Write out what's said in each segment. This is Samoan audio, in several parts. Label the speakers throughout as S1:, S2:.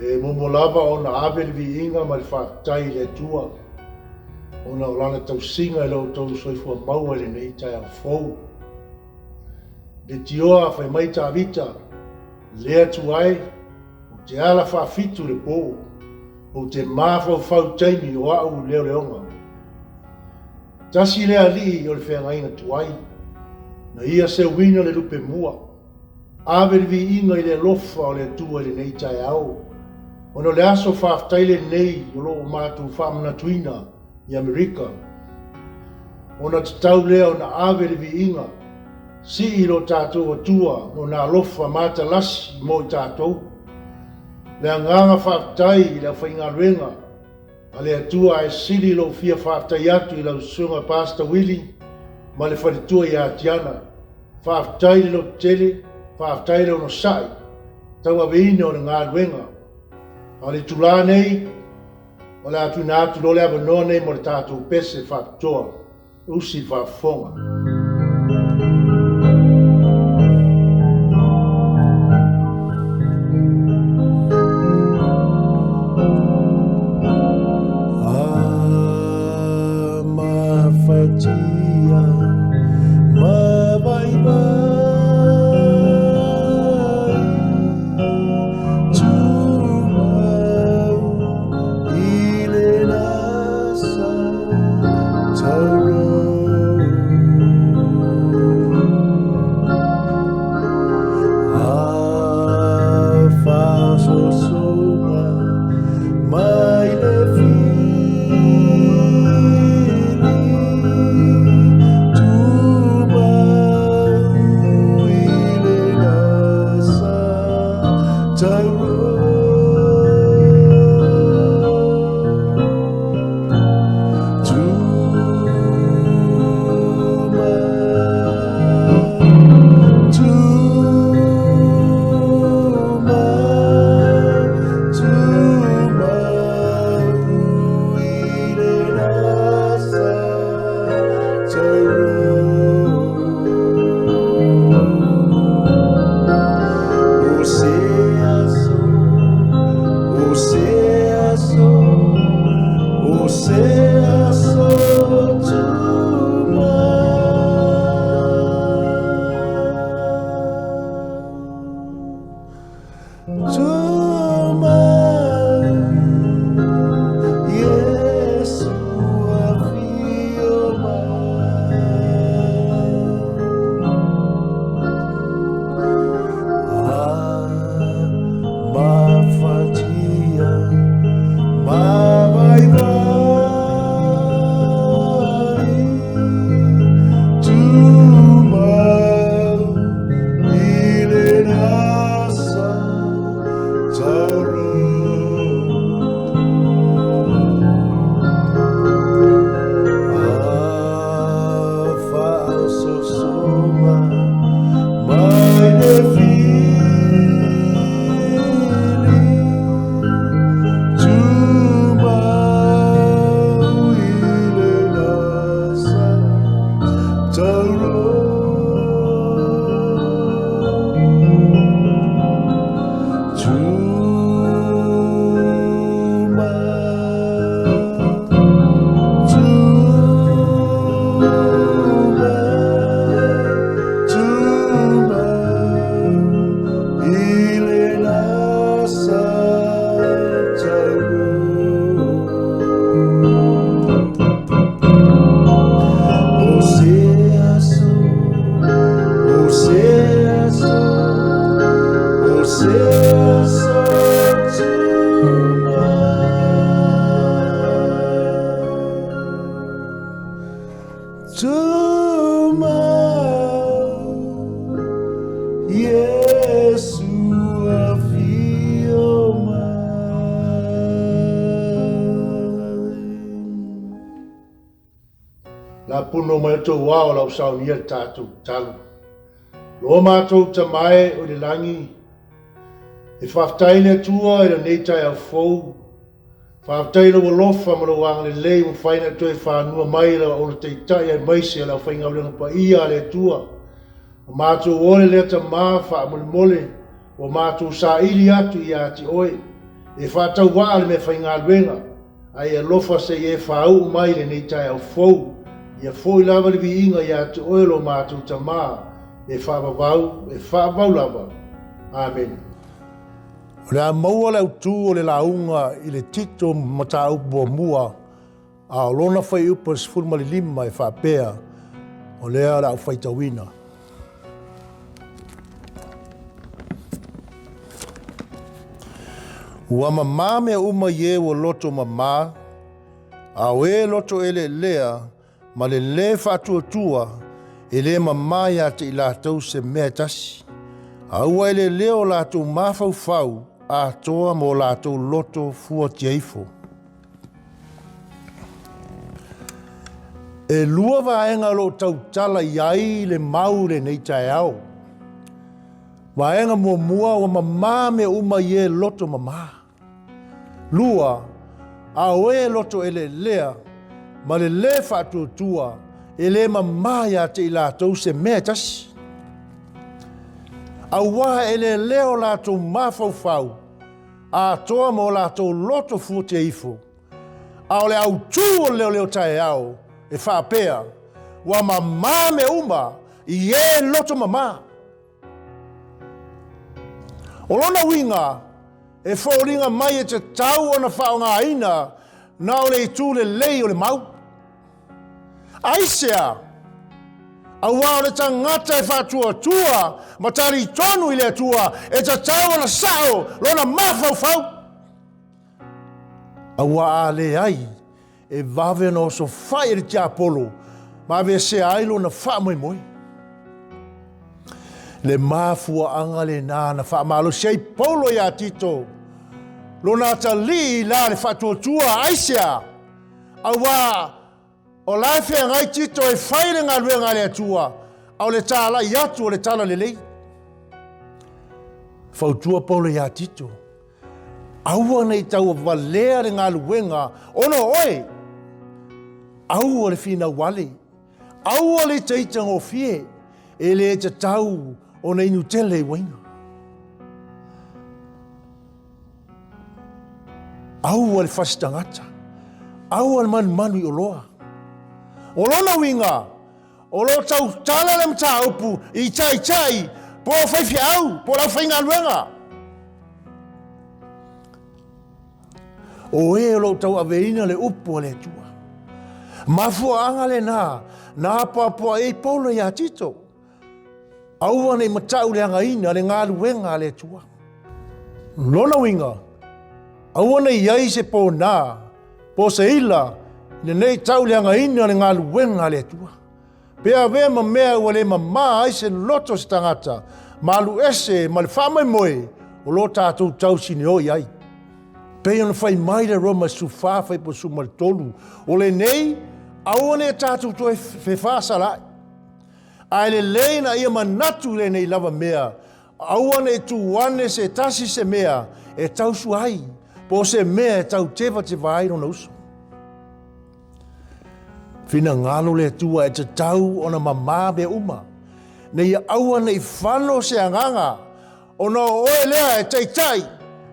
S1: E muamua lava ona ave le viiga ma le faafetai i le Atua ona o Lana tausiga i lo outou soifua maua i lenei taeao fou. I le tioa fai mai Tavita, Le Atua e, ou te ala faafitu i le po, ou te mafaufau i taimi o a'u leoleoga. Tasi lea alii o le feagaiga tuai, na ia seuina le lupe mua. Ave le viiga i le alofa o le Atua i lenei taeao, ona o le aso faafetai lenei o lo o matou faamanatuina i Amerika. Ona tatau lea ona ave le viiga, sii i lo tatou Atua Lona alofa matalasi mo i tatou. Le agaga faafetai i le aufaigaluega a le Atua ae sili lou fia faafetai atu i lau Susuga Pastor Willie ma le faletua ia Tiana. Faafetai le lototele, faafetai le onosai, tauaveina o le galuega. A o le itula nei, o le a tuuina atu loa le avanoa nei mo le tatou pese faapitoa. Usi faafofoga. La puno mai o tou ao lau saunia le tatou tatalo. Lo matou Tama e o i le lagi, e faafetai le Atua i lenei taeao fou. Faafetai i lou alofa ma lou agalelei ua mafai ona e toe fanua mai i lau auauna taitai aemaise o le aufaigaluega paia a le Atua. Ua matou ole lea Tama faamolemole, ua matou saili atu ia te oe. E faatauvaa le meafaigaluega, a e alofa se i e faauu mai i lenei taeao fou, ia foi lava le viiga ia te oe lo matou Tama, e faavavau, e faavavau lava. Amene. O le a maua le autu o le lauga i le Tito mataupu muamua, a o lona fuaiupu e 15 e faapea, o lea o le a ou faitauina. Ua mamā mea uma i e ua loto mamā, a o e loto eleelea ma le lē faatuatua, e lē mamā iā te i latou se mea e tasi. A ua eleelea o latou mafaufau atoa ma o latou loto fuatia ifo. E lua vaega o lo o tautala i ai le mau i lenei taeao. Vaega muamua, ua mamā mea uma i e loto mamā. Lua, a o e loto eleelea ma le lē faatuatua, e lē mamā iā te i latou se mea e tasi. Auā e eleelea o latou mafaufau atoa ma o latou loto fuatia ifo, a o le autū o le leoleo taeao e faapea, ua mamā mea uma i e loto mamā. O lona uiga, e foliga mai e tatau ona faaaogaina na o le itu lelei o le mau. Aisea? Auā o le tagata e faatuatua ma talitonu i le Atua, e tatau ona sao lona mafaufau. Auā a leai, e vave ona osofai e le tiapolo ma aveesea ai lona faamoemoe. Le mafuaaga lenā na faamalosi ai Paulo iā Tito, lona atalii i la le faatuatua, aisea? Auā o la e feagai Tito e fai le galuega a le Atua, a o le tāla'i atu o le talalelei. Fautua Paulo iā Tito, Aua ne i tauavalea le galuega ona o oe. Aua le finau ale. Aua le itaita gofie. E le tatau ona inu tele i uaina. Aua le fasi tagata. Aua le manumanu i oloa. O lona uiga, o lo o tautala le mataupu i taitai po o faifeau po o le aufaigaluega. O e o lo o tauaveina le upu a le Atua. Mafuaaga lenā na apoapoai ai Paulo iā Tito. Aua ne i matauleagaina le galuega a le Atua. Lona uiga, aua ne i ai se ponā po o se ila ina ne i tauleagaina le galuega a le Atua. Pe avea ma mea ua le mamā ai se loto o se tagata ma alu ese ma le faamoemoe o lo tatou tausineoi ai. Pei ona fai mai le Roma 14 fuaiupu 13, o lenei, aua ne i tatou toe fefaasalaai. Ae lelei ina ia manatu i lenei lava mea, aua ne i tuu ane se tasi se mea e tausua ai, po o se mea e tautevateva ai lona uso. Finagalo le Atua e tatau ona mamā mea uma, ne i aua ne i fano se agaga, ona o oe lea e taitai,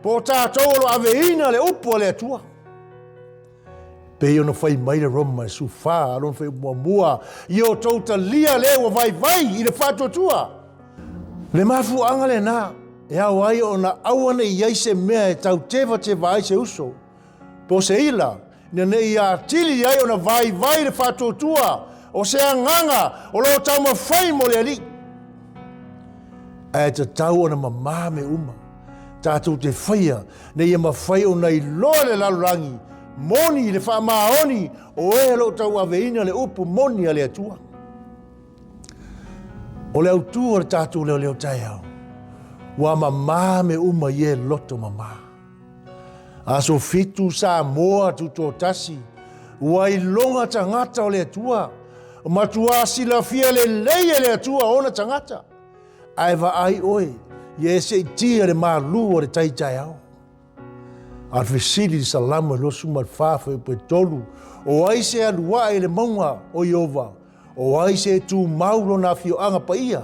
S1: po o tatou o lo aveina le upu a le Atua. Pei ona fai mai le Roma e 14, lona fuaiupu muamua, ia outou talia le ua vaivai i le faatuatua. Le mafuaaga lenā, e ao ai ona aua ne i ai se mea e tautevateva ai se uso, po o se ila, ina ne i atili ai ona vaivai le faatuatua o se agaga o lo o taumafai mo le Alii. Ae tatau ona mamā mea uma tatou te faia ina ia mafai ona iloa le lalolagi moni le faamaoni o e o lo o tauaveina le upu moni a le Atua. O le autū o le tatou leoleo taeao, ua mamā mea uma i e loto mamā. Aso 7 Samoa Tutoatasi, ua iloga tagata o le Atua, matuā silafia lelei e le Atua ona tagata. Ae vaai oe, ia e seʻitia le malū o le tai taeao. A o le fesili i le Salamo e 24 fuaiupu e 3, O ai se alu aʻe i le mauga o Ieova? O ai se e tumau lona afioaga paia?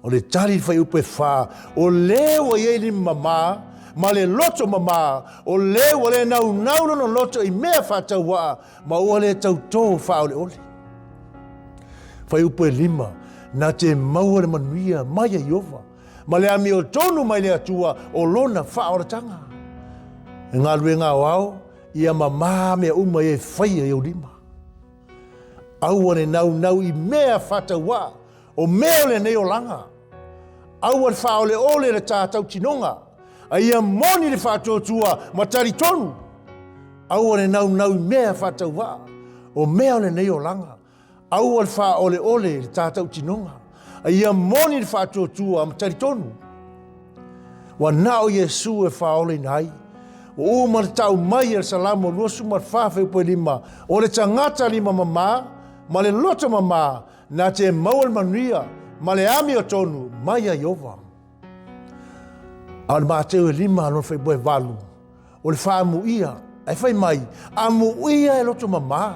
S1: O le tali i le fuaiupu e 4, O lē ua i ai lima mamā, ma le loto mamā, o le ua le naunau lona loto i mea faatauaa ma ua le tautō faaoleole. Fuaiupu 5, Na te maua le manuia mai ia Ieova, ma le amiotonu mai le Atua o lona faaolataga. E galuega aoao, ia mamā mea uma ia e faia i ou lima. Aua le naunau i mea faatauaa o mea o lenei olaga. Aua le faaoleole le ta tautinoga, a ia moni le faatuatua ma talitonu. Aua le naunau i mea faatauvaa o mea o lenei olaga. Aua le faaoleole le ta tautinoga, a ia moni le faatuatua ma talitonu. Ua na o Iesu e faaolaina ai. Ua uma le tau mai e le Salamo 24 fuaiupu 5, o le tagata lima mamā ma le loto mamā na te maua le manuia ma le amiotonu mai ia Ieova. A o le Mateu e 5 lona fuaiupu 8, o le faaamuia, ae fai mai, amuia e loto mamā,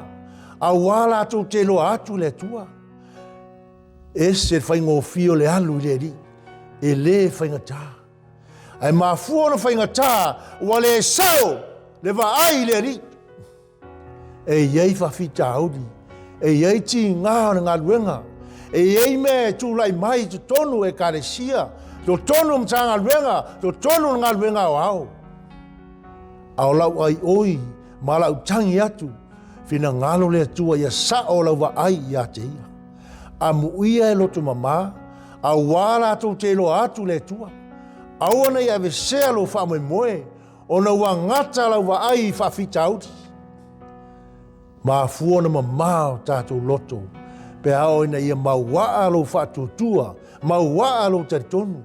S1: auā latou te iloa atu i le Atua. Ese le faigofie o le alu i le Alii, e le faigata. Ae mafua ona faigata, ua le sao le vaai i le Alii. E i ai faafitauli, e i ai tiga o le galuega, e i ai mea e tulai mai i totonu o Ekalesia, totonu o Matagaluega, totonu o le galuega aoao. A o lau aioi ma lau tagi atu, finagalo le Atua ia sao lau vaai ia te ia. Amuia e loto mamā, auā latou te iloa atu le Atua. Aua ne i avesea lou faamoemoe, ona ua gata lau vaai i faafitauli. Mafua ona mamā o tatou loto, pe a oo ina ia mauaa lou faatuatua, mauaa lou talitonu,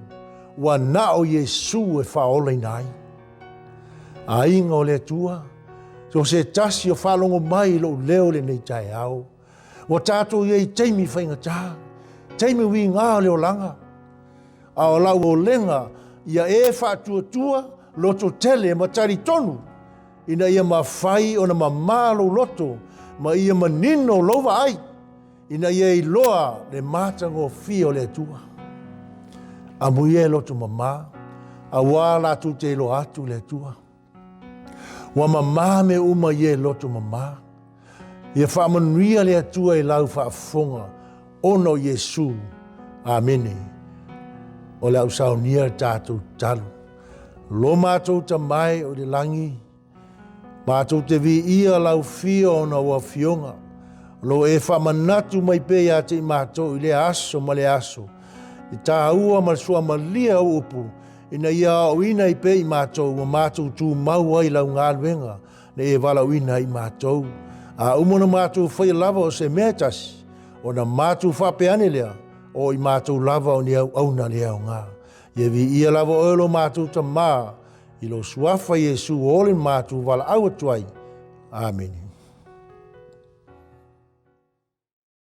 S1: ua na o Iesu e faaolaina ai. Aiga o le Atua, so se tasi o faalogo mai i lou leo i lenei taeao, ua tatou i ai i taimi faigata, taimi uiga o le olaga, A o lau olega ia e faatuatua, lototele ma talitonu, ina ia mafai ona mamā lou loto ma ia manino lou vaai, ina ia iloa le matagofie o le Atua. Amuia e loto mamā, auā latou te iloa atu i le Atua. Ua mamā mea uma ia e loto mamā. Ia faamanuia le Atua i lau faafofoga ona o Iesu. Amene. O le a ou saunia le tatou tatalo. Lo matou Tama e o i le lagi, matou te viia lau fia ona o Afioga. O lo o e faamanatu mai pea ia te i matou i lea aso ma lea aso, i tāua ma le suamalie o upu, ina ia aoaoina ai pea i matou ma matou tumau ai i lau galuega na e valaauina ai i matou. A uma ona matou faia lava o se mea e tasi, ona matou faapea ane lea, o i matou lava o ni auauna le aoga. Ia viia lava oe lo matou Tama, i lou Suafa Iesu o ole matou valaau atu ai. Amene.